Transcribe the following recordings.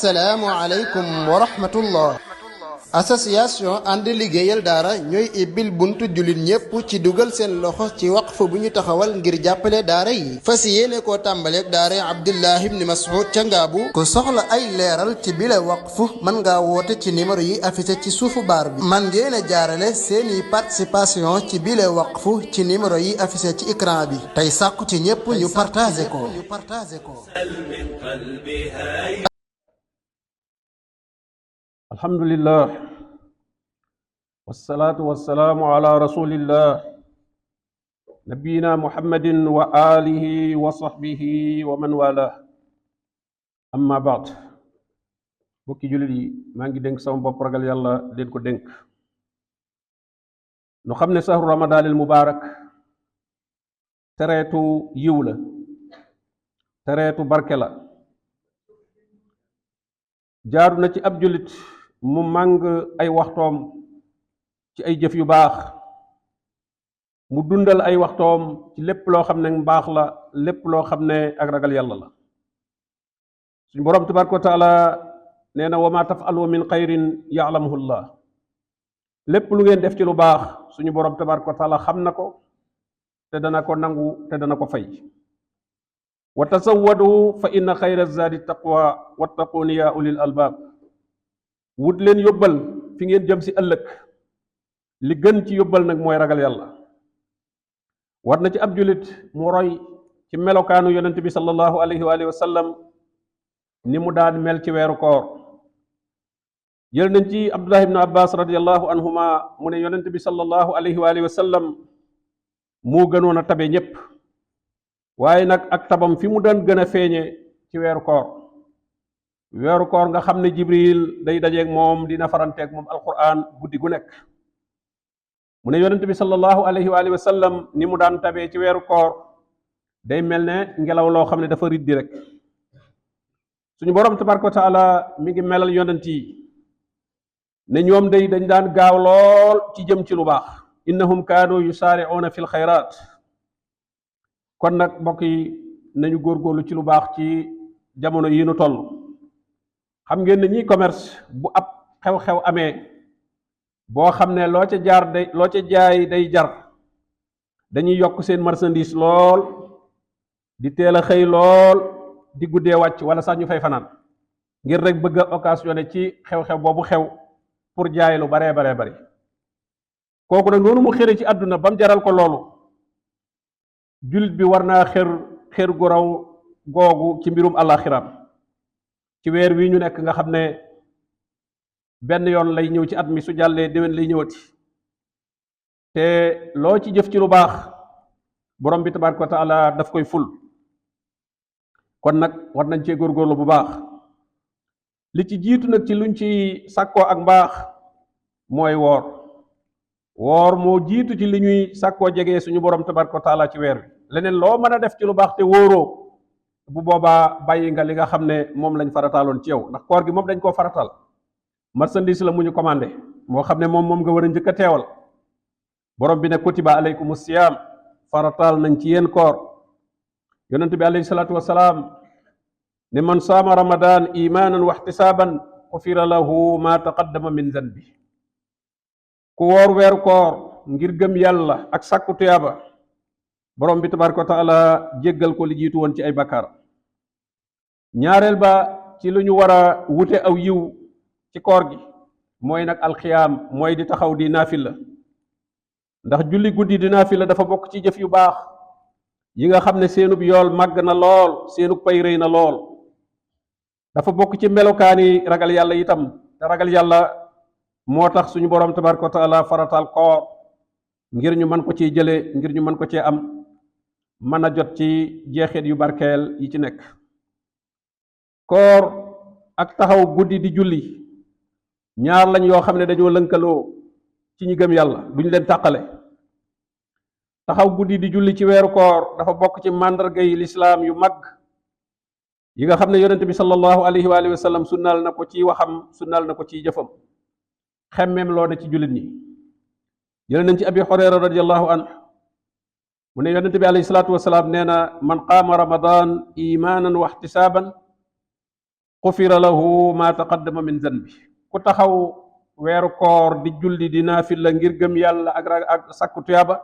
assalaamu aleykum wa rahmatullah. association ànd liggéeyal daara ñooy ibbil buntu jullit ñépp ci dugal seen loxo ci waqf bu ñu taxawal ngir jàppale daara yi fas yéene koo tàmbaleeg daara Abdullah ibn Mas'ud ca Ngaabu. ku soxla ay leeral ci bile waqf mën ngaa woote ci numéro yi affiché ci suufu baar bi. man ngeen a jaarale seeni participation ci bile waqf ci numéro yi affiché ci écran bi tey sàkku ci ñépp ñu partagé ko. alhamdulillah wasalaatu wasalaamu ala rasulillah nabiyina muhammadin wa alihi wa sahbihi wa man wala amma baad bokki jullit yi maa ngi dénk sama bopp ragal yàlla leen ko dénk nu xam ne sahru ramadaanil mubaarak tereetu yiw la tereetu barke la jaaru na ci ab jullit mu màng ay waxtoom ci ay jëf yu baax mu dundal ay waxtoom ci lépp loo xam ne mbaax la lépp loo xam ne ak ragal yàlla la suñu boroom tabaaraka wa taala nee na wa ma tafalu min xayrin yaalamuhu llah lépp lu ngeen def ci lu baax suñu boroom tabaaraka wa taala xam na ko te dana ko nangu te dana ko fay wa tasawwadu fa inna xayra zaadi taqwa wattaquuni yaa ulil albaab wut leen yóbbal fi ngeen jëm si ëllëg li gën ci yóbbal nag mooy ragal yàlla war na ci ab julit mu roy ci melokaanu yonent bi sallallahu alayhi wa sallam ni mu daan mel ci weeru koor jël nañ ci abdullah ibn abbas radiallahu anhuma mu ne yonent bi sallallahu alayhi wa sallam moo gënoon a tabe ñépp waaye nag ak tabam fi mu daan gën a feeñe ci weeru koor nga xam ne jibril day dajeeg moom dina faranteeg moom alquran guddi gu nekk mu ne yonent bi sallallahu alayhi wa sallam ni mu daan tabee ci weeru koor day mel ne ngelaw loo xam ne dafa riddi rek suñu boroom tabaraka wa taala mi ngi melal yonent yi ne ñoom day dañ daan gaaw lool ci jëm ci lu baax innahum kaanu yusaari'uuna fil xayraat kon nag mbokk yi nañu góorgóorlu ci lu baax ci jamono yi nu toll xam ngeen ne ñiy commerce bu ab xew-xew amee boo xam ne loo ca jaay day jar dañuy yokk seen marchandise lool di teel a xëy lool di guddee wàcc wala sax ñu fay fanaan ngir rek bëgg a occasionné ci xew-xew boobu xew pour jaay lu baree bari kooku nag noonu mu xëre ci àdduna ba mu jaral ko loolu jullit bi war naa xër gu raw googu ci mbirum àllaaxiraam ci weer wi ñu nekk nga xam ne benn yoon lay ñëw ci at mi su jàllee déwén lay ñëwati te loo ci jëf ci lu baax borom bi tabaaraka wa taala daf koy ful kon nag war nañ cee góorgóorlu bu baax li ci jiitu nag ci luñ ci sàkkoo ak mbaax mooy woor moo jiitu ci li ñuy sàkkoo jege suñu borom tabaaraka wa taala ci weer wi leneen loo mën a def ci lu baax te wóoroo bu boobaa bàyyi nga li nga xam ne moom lañ farataaloon ci yow ndax koor gi moom dañ koo faratal marchandise la mu ñu commandé moo xam ne moom nga war a njëkk a teewal borom bi ne kutiba alaykumu siyaam farataal nañ ci yéen koor yonent bi alayhi salaatu wasalaam ne man saama ramadan imaanan wa ihtisaaban xufira lahu ma taqaddama min zanbi ku woor weeru koor ngir gëm yàlla ak sàkku tuyaaba borom bi tabaaraka wa taala jéggal ko li jiitu woon ci ay bakkaar ñaareel ba ci lu ñu war a wute aw yiw ci koor gi mooy nag alxiyaam mooy di taxaw di naafila ndax julli guddi di naafila dafa bokk ci jëf yu baax yi nga xam ne seenub yool màgg na lool seenub pay rëy na lool dafa bokk ci melokaani ragal yàlla itam te ragal yàlla moo tax suñu borom tabaaraka wa taala farataal koor ngir ñu mën ko ciy jële ngir ñu mën ko cee am mën a jot ci jeexit yu barkeel yi ci nekk koor ak taxaw guddi di julli ñaar lañ yoo xam ne dañoo lënkaloo ci ñi gëm yàlla duñ leen tàqale taxaw guddi di julli ci weeru koor dafa bokk ci màndarga yi lislaam yu mag yi nga xam ne yonent bi sallallahu alayhi wa sallam sunnaal na ko ci waxam sunnaal na ko ci jëfam xemmeem loo na ci jullit ñi jël nañ ci abi hurayra radiyallahu anhu mu ne yonent bi alayhi salaatu wasalaam nee na man qaama ramadan imaanan wa ihtisaaban xufira lahu ma taqaddama min zanbi ku taxaw weeru koor di julli di naafila ngir gëm yàlla ak sakku tuyaaba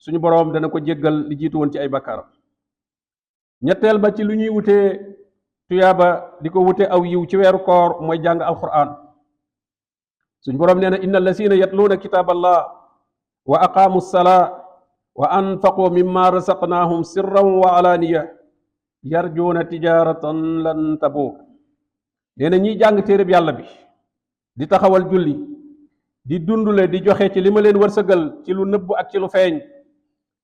suñu boroom dana ko jéggal li jiitu woon ci ay bakkaaram ñetteel ba ci lu ñuy wutee tuyaaba di ko wute aw yiw ci weeru koor mooy jàng alquran suñu boroom nee na inna allazina yatluuna kitaaballah wa aqaamu salaa wa anfaqu mimma razaqnaahum sirran wa alaaniya yarjuuna tijaratan lan tabuur nee na ñiy jàng téereb yàlla bi di taxawal julli di dundule di joxe ci li ma leen wërsëgal ci lu nëbb ak ci lu feeñ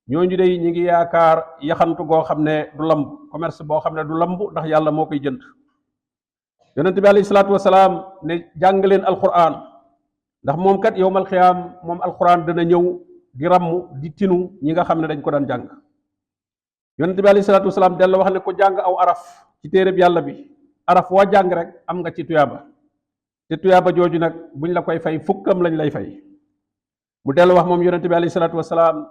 ñooñu day ñi ngi yaakaar yaxantu goo xam ne du lamb commerce boo xam ne du lamb ndax yàlla moo koy jënd yonent bi alayhi salaatu wasalaam ne jàng leen alquran ndax moom kat yowmal xiyaam moom alquran dana ñëw di ramm di tinu ñi nga xam ne dañ ko daan jàng yonent bi alayhi salaatu wasalaam dellu wax ne ku jàng aw araf ci téereb yàlla bi araf woo jàng rek am nga ci tuyaaba te tuyaaba jooju nag buñ la koy fay fukkam lañ lay fay mu dellu wax moom yonent bi alayhi salaatu wasalaam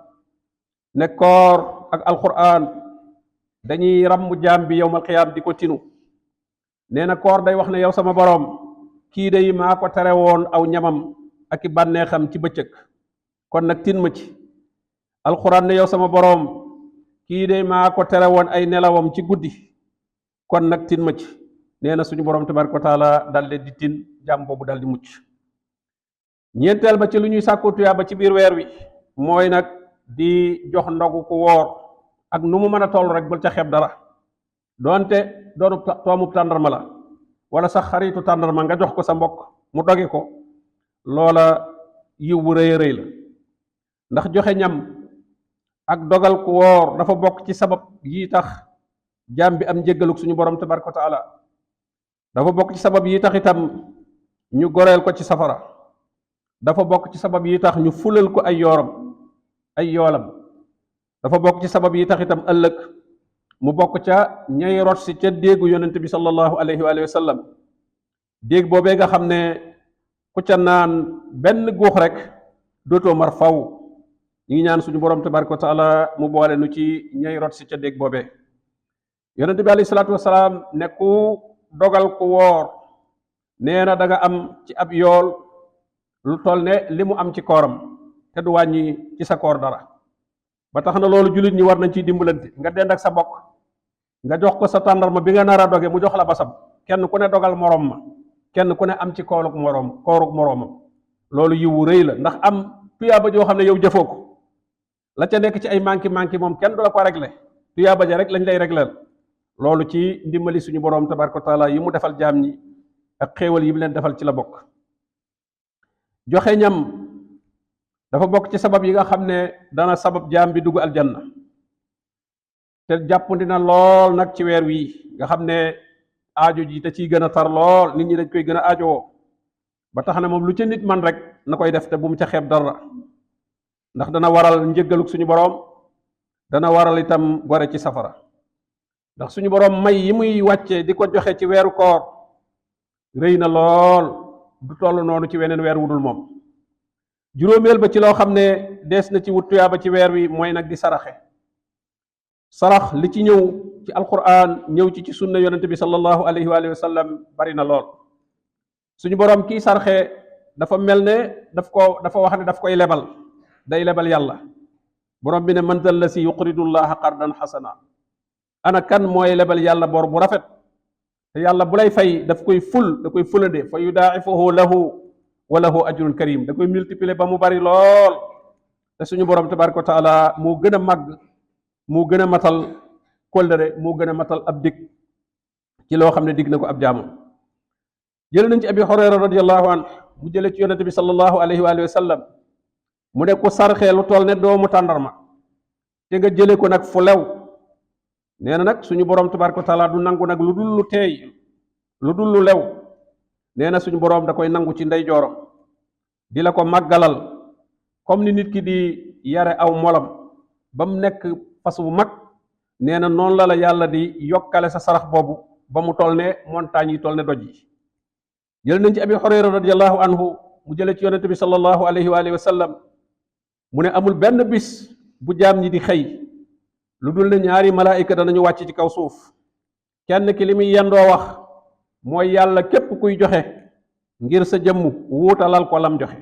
ne koor ak alquran dañuy ramm jaam bi yowmal xiyaam di ko tinu nee na koor day wax ne yow sama boroom kii day maa ko tere woon aw ñamam ak i bànneexam ci bëccëg kon nag tin ma ci alquran ne yow sama boroom kii day maa ko tere woon ay nelawam ci guddi kon nag tin ma ci nee na suñu boroom tabaraka wa taala daldi di tin jaam boobu daldi mucc ñeenteel ba ci lu ñuy sàkku tuyaaba ci biir weer wi mooy nag di jox ndogu ku woor ak nu mu mën a toll rek bul ca xeeb dara doonte doonu toomub tàndarma la wala sax xaritu tàndarma nga jox ko sa mbokk mu doge ko loola yiw bu rëy a rëy la ndax joxe ñam ak dogal ku woor dafa bokk ci sabab yi tax jaam bi am njéggaluk suñu borom tabaraka wa taala dafa bokk ci sabab yi tax itam ñu goreel ko ci safara dafa bokk ci sabab yi tax ñu fulal ko ay yoolam dafa bokk ci sabab yi tax itam ëllëg mu bokk ca ñay rot si ca déggu yonent bi sallallahu alayhi wa sallam dégg boobee nga xam ne ku ca naan benn guux rek dootoo mar faw ñu ngi ñaan suñu borom tabaraka wa taala mu boole nu ci ñay rot si ca dégg boobee yonent bi alayhi salaatu wasalaam ne ku dogal ku woor nee na da nga am ci ab yool lu toll ne li mu am ci kooram te du wàññi ci sa koor dara ba tax na loolu jullit ñi war nañ ciy dimbalante nga dend ak sa bokk nga jox ko sa tàndarma bi nga nar a doge mu jox la basam kenn ku ne dogal moroom ma kenn ku ne am ci kooruk moroomam loolu yiwu rëy la ndax am tuyaaba joo xam ne yow jëfoo ko la ca nekk ci ay manki moom kenn du la ko réglé tuyaaba ja rek lañ lay régleel loolu ci ndimbali suñu boroom tabaraka wa taala yi mu defal jaam ñi ak xéewal yi mu leen defal ci la bokk joxe ñam dafa bokk ci sabab yi nga xam ne dana sabab jaam bi dugg aljanna te jàppandi na lool nag ci weer wii nga xam ne aajo ji te ciy gën a tar lool nit ñi dañ koy gën a aajowoo ba tax na moom lu ca nit man rek na koy def te bu mu ca xeeb dara ndax dana waral njëggaluk suñu boroom dana waral itam gore ci safara ndax suñu boroom may yi muy wàcce di ko joxe ci weeru koor rëy na lool du toll noonu ci weneen weer wudul moom juróomeel ba ci loo xam ne dees na ci wut tuyaaba ci weer wi mooy nag di saraxe sarax li ci ñëw ci alquran ñëw ci sunna yonente bi sallallahu alayhi wa sallam bari na lool suñu boroom kii sarxe dafa mel ne dafa wax ne daf koy lebal day lebal yàlla boroom bi ne man zal la si yuqridu llaha qardan xasana ana kan mooy lebal yàlla bor bu rafet te yàlla bu lay fay da koy fulande fa yudaa'ifuhu lahu wa lahu ajrun karim da koy multiplier ba mu bari lool te suñu borom tabaraka wa taala moo gën a màgg moo gën a matal kóllëre moo gën a matal ab dig ci loo xam ne dig na ko ab jaamam jële nañ ci abi Hurayra radiyallahu anhu mu jële ci yonente bi sallallahu alayhi wa sallam mu ne ku sarxee lu toll ne doomu tàndarma te nga jële ko nag fu lew nee na nag suñu borom tabaraka wa taala du nangu nag lu dul lu teey lu dul lu lew nee na suñu boroom da koy nangu ci ndeyjooram di la ko màggalal comme ni nit ki di yare aw molam ba mu nekk fas bu mag nee na noonu la yàlla di yokkale sa sarax boobu ba mu toll ne montagne yi toll ne doj yi jël nañ ci abi Hurayra radiyallahu anhu mu jële ci yonente bi sallallahu alayhi wa sallam mu ne amul benn bis bu jaam ñi di xëy lu dul ne ñaari malaayika danañu wàcc ci kaw suuf kenn ki li muy yendoo wax mooy yàlla képp kuy joxe ngir sa jëmm wuutalal ko lam joxe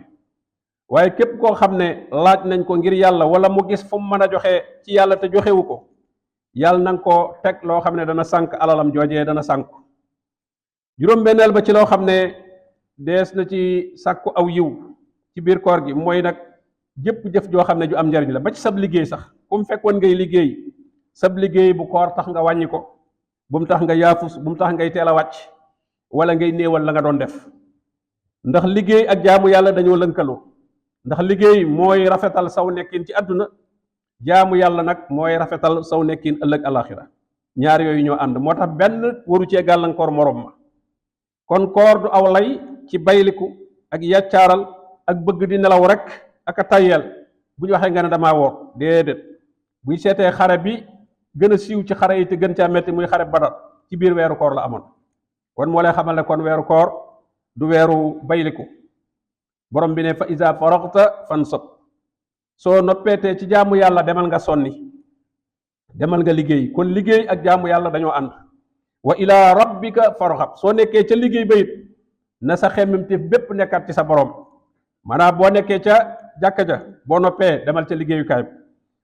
waaye képp koo xam ne laaj nañ ko ngir yàlla wala mu gis fu mu mën a joxe ci yàlla te joxewu ko yàlla na nga ko teg loo xam ne dana sànk alalam joojee dana sànk juróom-benneel ba ci loo xam ne dees na ci sàkku aw yiw ci biir koor gi mooy nag jëpp jëf joo xam ne ju am njariñ la ba ci sab liggéey sax ku mu fekkoon ngay liggéey sab liggéey bu koor tax nga wàññi ko bu mu tax nga yaafus bu mu tax ngay teel a wàcc wala ngay néewal la nga doon def ndax liggéey ak jaamu yàlla dañoo lënkaloo ndax liggéey mooy rafetal saw nekkin ci àdduna jaamu yàlla nag mooy rafetal saw nekkin ëllëg alaxira ñaar yooyu ñoo ànd moo tax benn waru cee gàllankoor morom ma kon koor du aw lay ci bayliku ak yàccaaral ak bëgg di nelaw rek ak a tayyel bu ñu waxee nga ne damaa woor déedéet buy seetee xare bi gën a siiw ci xare yi te gën caa metti muy xare Badar ci biir weeru koor la amoon kon moo lay xamal ne kon weeru koor du weeru bayliku borom bi ne fa iza faraghta fansab soo noppeetee ci jaamu yàlla demal nga sonni demal nga liggéey kon liggéey ak jaamu yàlla dañoo ànd wa ila rabbika farghab soo nekkee ca liggéey ba it na sa xemmemteef bépp nekkat ci sa borom maanaam boo nekkee ca jàkka ja boo noppee demal ca liggéeyukaay ba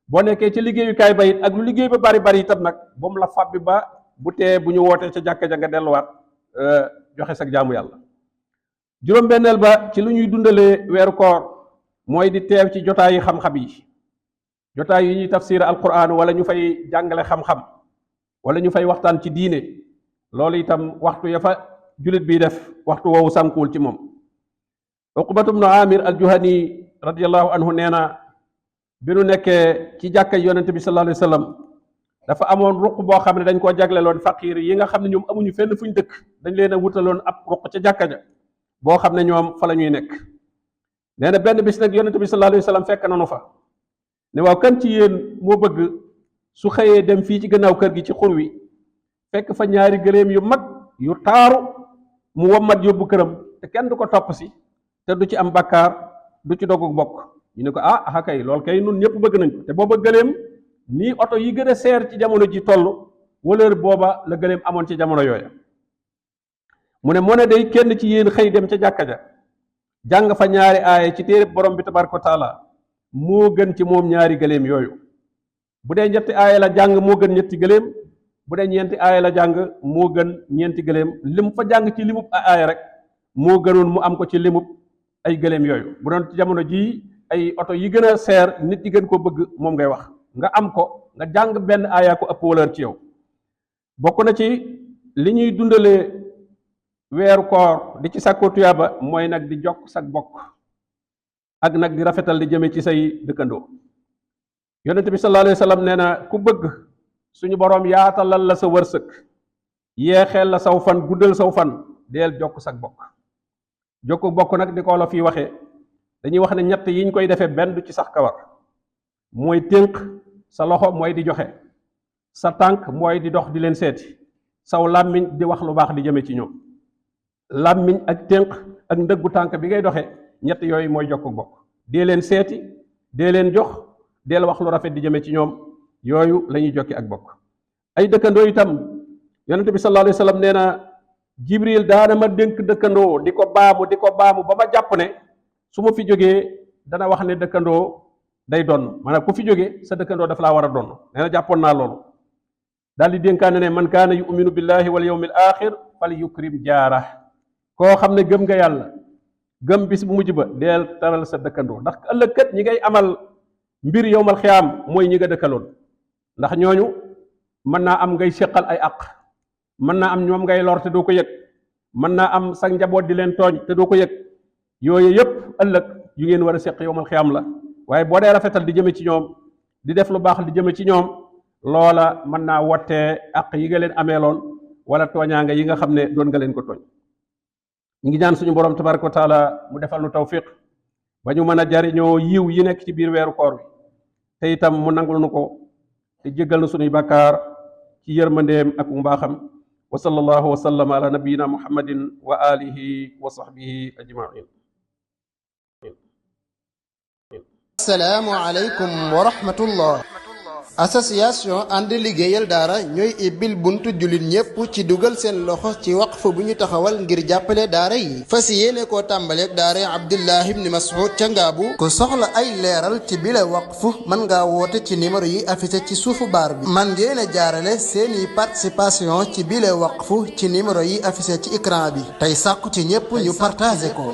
boo nekkee ca liggéeyukaay ba it ak lu liggéey ba bari itam nag ba mu la fàbbi ba bu tee bu ñu wootee ca jàkka ja nga delluwaat joxe sa jaamu yàlla juróom-benneel ba ci lu ñuy dundalee weeru koor mooy di teew ci jotaay yi xam-xam yi jotaay yi ñuy tafsir alquran wala ñu fay jàngale xam-xam wala ñu fay waxtaan ci diine loolu itam waxtu ya fa julit bi def waxtu woowu sànkuwul ci moom uqbatu bnu amir al-juhani radiyallahu anhu nee na bi nu nekkee ci jàkkay yonente bi sallallahu alayhi wa sallam dafa amoon ruq boo xam ne dañ koo jagleloon faqiir yi nga xam ne ñoom amuñu fenn fuñ dëkk dañ leen a wutaloon ab ruq ca jàkka ja boo xam ne ñoom fa la ñuy nekk nee na benn bis nag yonente bi sallallahu alayhi wa sallam fekk nanu fa ne waaw kan ci yéen moo bëgg su xëyee dem fii ci gannaaw kër gi ci xur wi fekk fa ñaari gëléem yu mag yu taaru mu wommat yóbbu këram te kenn du ko topp si te du ci am bakkaar du ci dogu bokk ñu ne ko ah kay loolu kay nun ñëpp bëgg nañ ko te booba gëléem nii oto yi gën a seer ci jamono ji toll wëlër booba la gëléem amoon ci jamono yooya mu ne moo ne day kenn ci yéen xëy dem ca jàkka ja jàng fa ñaari aaya ci téere borom bi tabaraka wa taala moo gën ci moom ñaari gëléem yooyu bu dee ñetti aaya la jàng moo gën ñetti gëléem bu dee ñeenti aaya la jàng moo gën ñeenti gëléem lim fa jàng ci limub aaya rek moo gënoon mu am ko ci limub ay gëléem yooyu bu doon ci jamono jii ay oto yi gën a seer nit yi gën koo bëgg moom ngay wax nga am ko nga jàng benn aaya ko ëpp valeur ci yow bokk na ci li ñuy dundalee weeru koor di ci sàkkoo tuyaaba mooy nag di jokk sag bokk ak nag di rafetal di jëme ci say dëkkandoo yonent bi sallallahu alayhi wa sallam nee na ku bëgg suñu boroom yaatalal la sa wërsëg yeexeel la saw fan guddal saw fan deel jokk sag bokk jokk bokk nag di ko la fii waxee dañuy wax ne ñett yiñ koy defee benn du ci sax kawar mooy tënk sa loxo mooy di joxe sa tànk mooy di dox di leen seeti saw làmmiñ di wax lu baax di jëme ci ñoom làmmiñ ak tënk ak ndëggu tànk bi ngay doxe ñett yooyu mooy jokk bokk dee leen seeti dee leen jox deel wax lu rafet di jëme ci ñoom yooyu la ñuy jokki ak bokk ay dëkkandoo itam yonent bi sallallahu alayhi wa sallam nee na jibril daana ma dénk dëkkandoo di ko baamu ba ma jàpp ne su ma fi jógee dana wax ne dëkkandoo day doon maanaam ku fi jógee sa dëkkandoo daf laa war a doon nee na jàppoon naa loolu daal di dénkaane ne man kaana yuminu billahi wal yawmil axir fal yukrim jaara koo xam ne gëm nga yàlla gëm bis bu mujj ba deel taral sa dëkkandoo ndax ëllëg kat ñi ngay amal mbir yowmal xiyaam mooy ñi nga dëkkaloon ndax ñooñu mën naa am ngay séqal ay àq mën naa am ñoom ngay lor te doo ko yëg mën naa am sa njaboot di leen tooñ te doo ko yëg yooyu yëpp ëllëg yu ngeen war a séq yowmal xiyaam la waaye boo dee rafetal di jëme ci ñoom di def lu baax di jëme ci ñoom loola mën naa wottee àq yi nga leen ameeloon wala tooñaanga yi nga xam ne doon nga leen ko tooñ ñu ngi ñaan suñu borom tabaraka wa taala mu defal nu tawfiq ba ñu mën a jariñoo yiw yi nekk ci biir weeru koor bi te itam mu nangul nu ko te jéggal na suñuy bakkaar ci yërmandeem ak mbaaxam wa sallallahu wa sallama ala nabiyyina muhammadin wa alihi wa sahbihi ajmain. assalaamu aleykum wa rahmatullah association ànd liggéeyal daara ñooy ibbil buntu jullit ñépp ci dugal seen loxo ci waqf bu ñu taxawal ngir jàppale daara yi fas yéene koo tàmbaleeg daara Abdullah ibn Mas'ud ca Ngaabu ku soxla ay leeral ci bile waqf mën ngaa woote ci numéro yi affiché ci suufu baar bi man ngeen a jaarale seeni participation ci bile waqf ci numéro yi affiché ci écran bi tey sàkku ci ñépp ñu partagé ko